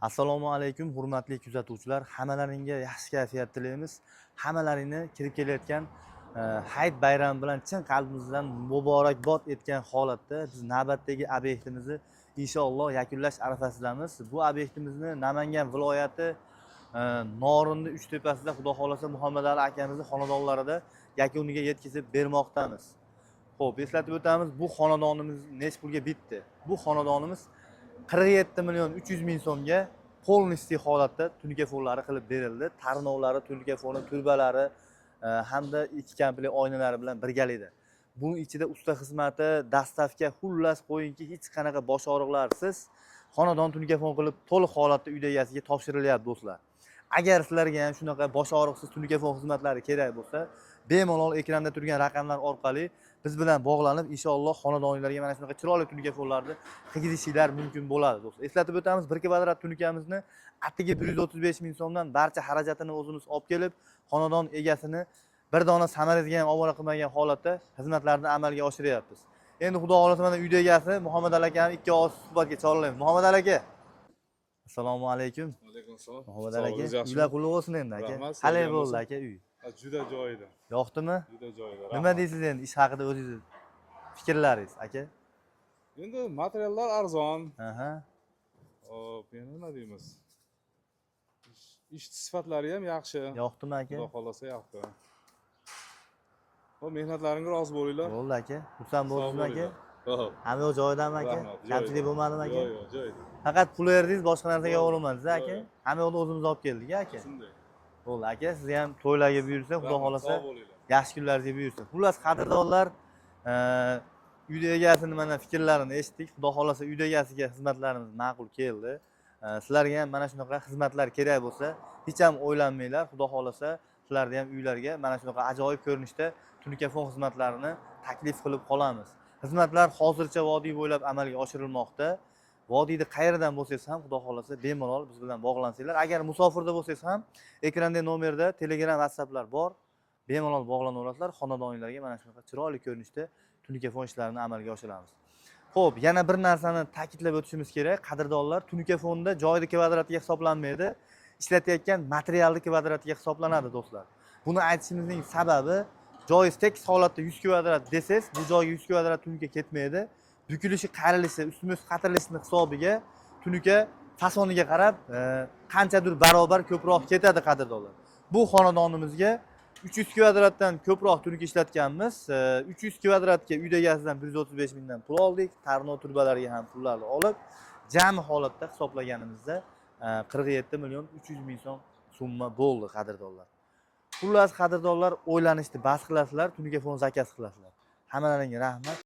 Assalomu alaykum, hurmatli kuzatuvchilar. Hammalaringga yaxshi kayfiyat tilaymiz. Hammalaringni kirib kelayotgan hayit bayrami bilan chin qalbimizdan muborakbod etgan holatda biz navbatdagi obyektimizni inshaalloh yakunlash arafasidamiz. Bu obyektimizni Namangan viloyati Norinni Uchtepasida, Xudo xohlasa, Muhammad Ali akamizni xonadonlarida yakuniga yetkazib bermoqdamiz. Xo'p, eslatib o'tamiz, bu xonadonimiz nechi pulga bitdi? Bu xonadonimiz 47 million 300 ming so'mga полностью holatda tunuka fonlari qilib berildi. Tarnovlari, tunuka foni, turbalari hamda ikki komplekt oynalari bilan birgalikda. Buning ichida usta xizmati, доставка, xullas qo'yingki, hech qanaqa bosh og'riqlarsiz xonadon tunuka fon qilib to'liq holatda uyda egasiga topshirilyapti, do'stlar. Agar sizlarga ham shunaqa bosh og'riqsiz tunuka fon xizmatlari kerak bo'lsa, bemalol ekranda turgan raqamlar orqali biz bilan bog'lanib, inshaalloh xonadonlarga mana shunaqa chiroyli tunuka fonlarni qilgizishinglar mumkin bo'ladi, do'stlar. Eslatib o'tamiz, 1 kvadrat tunukamizni atigi 135 ming so'mdan, barcha xarajatini o'zimiz olib kelib, xonadon egasini bir dona samarasiga ham ovora qilmagan holatda xizmatlarni amalga oshiryapmiz. Endi, Xudo xohlasa, mana uyda egasi Muhammad Ali akani ikki og'iz suhbatga chorlaymiz. Muhammad Ali aka, assalomu alaykum. Alaykum assalom. Muhammad Ali aka, Sog'lig'ingiz yaxshimi? Uylar qulluq bo'lsin endi, aka. Rahmat, Qalay sizga ham bo'ldi, bo'lsin. aka, uy? Ha, juda joyida. Yoqdimi? Juda joyida. Nima Rahmat. deysiz endi ish haqida, o'zingizni fikrlaringiz, aka? Endi materiallar arzon. Hop, endi nima deymiz? Ish sifatlari ham yaxshi. Yoqdimi, aka? Xudo xohlasa, yoqdi. Hop, mehnatlaringga rozi bo'linglar. Bo'ldi, aka, xursand Sog' bo'ldingizmi, aka? bo'linglar. Hop. Hamma yoq joyidami, aka? Rahmat, joyida. Kamchilik bo'lmadimi, aka? Yo'q, joyida. Faqat pul berdingiz, boshqa narsaga Yo'q, urinmadingiz, aka? yo'q. Hamma yoqni o'zimiz olib keldik, aka. Shunday. Bo'ldi, aka, sizga ham to'ylarga buyursin, Xudo Rahmat, xohlasa, sog' bo'linglar. yaxshi kunlaringizga buyursin. Xullas, qadrdonlar, uyda egasini mana fikrlarini eshitdik. Xudo xohlasa, uyda egasiga xizmatlarimiz ma'qul keldi. Sizlarga ham mana shunaqa xizmatlar kerak bo'lsa, hech ham o'ylanmanglar. Xudo xohlasa, sizlarni ham uylarga mana shunaqa ajoyib ko'rinishda tunukafon xizmatlarini taklif qilib qolamiz. Xizmatlar hozircha vodiy bo'ylab amalga oshirilmoqda. Vodiyni qayeridan bo'lsangiz ham, Xudo xohlasa, bemalol biz bilan bog'lansanglar. Agar musofirda bo'lsangiz ham, ekranda nomerda Telegram, WhatsApplar bor. Bemalol bog'lanaverasizlar. Xonadonlarga mana shunaqa chiroyli ko'rinishda tunukafon ishlarini amalga oshiramiz. Xo'p, yana bir narsani ta'kidlab o'tishimiz kerak, qadrdonlar, tunukafonda joyni kvadratiga hisoblanmaydi, ishlatayotgan materialni kvadratiga hisoblanadi, do'stlar. Buni aytishimizning sababi, joyingiz tekis holatda 100 kvadrat desangiz, bu joyga 100 kvadrat tunuka ketmaydi. Bukilishi, qayrilishi, ustma-ust qatirilishini hisobiga tunuka fasoniga qarab qanchadir barobar ko'proq ketadi, qadrdonlar. Bu xonadonimizga 300 kvadratdan ko'proq tunuka ishlatganmiz. 300 kvadratga uyda egasidan 135 mingdan pul oldik. Tarnov turbalariga ham pullarni olib, jami holatda hisoblaganimizda 47 million 300 ming so'm summa bo'ldi, qadrdonlar. Xullas, qadrdonlar, o'ylanishni bas qilasizlar, tunuka fon заказ qilasizlar. Hammalaringga rahmat.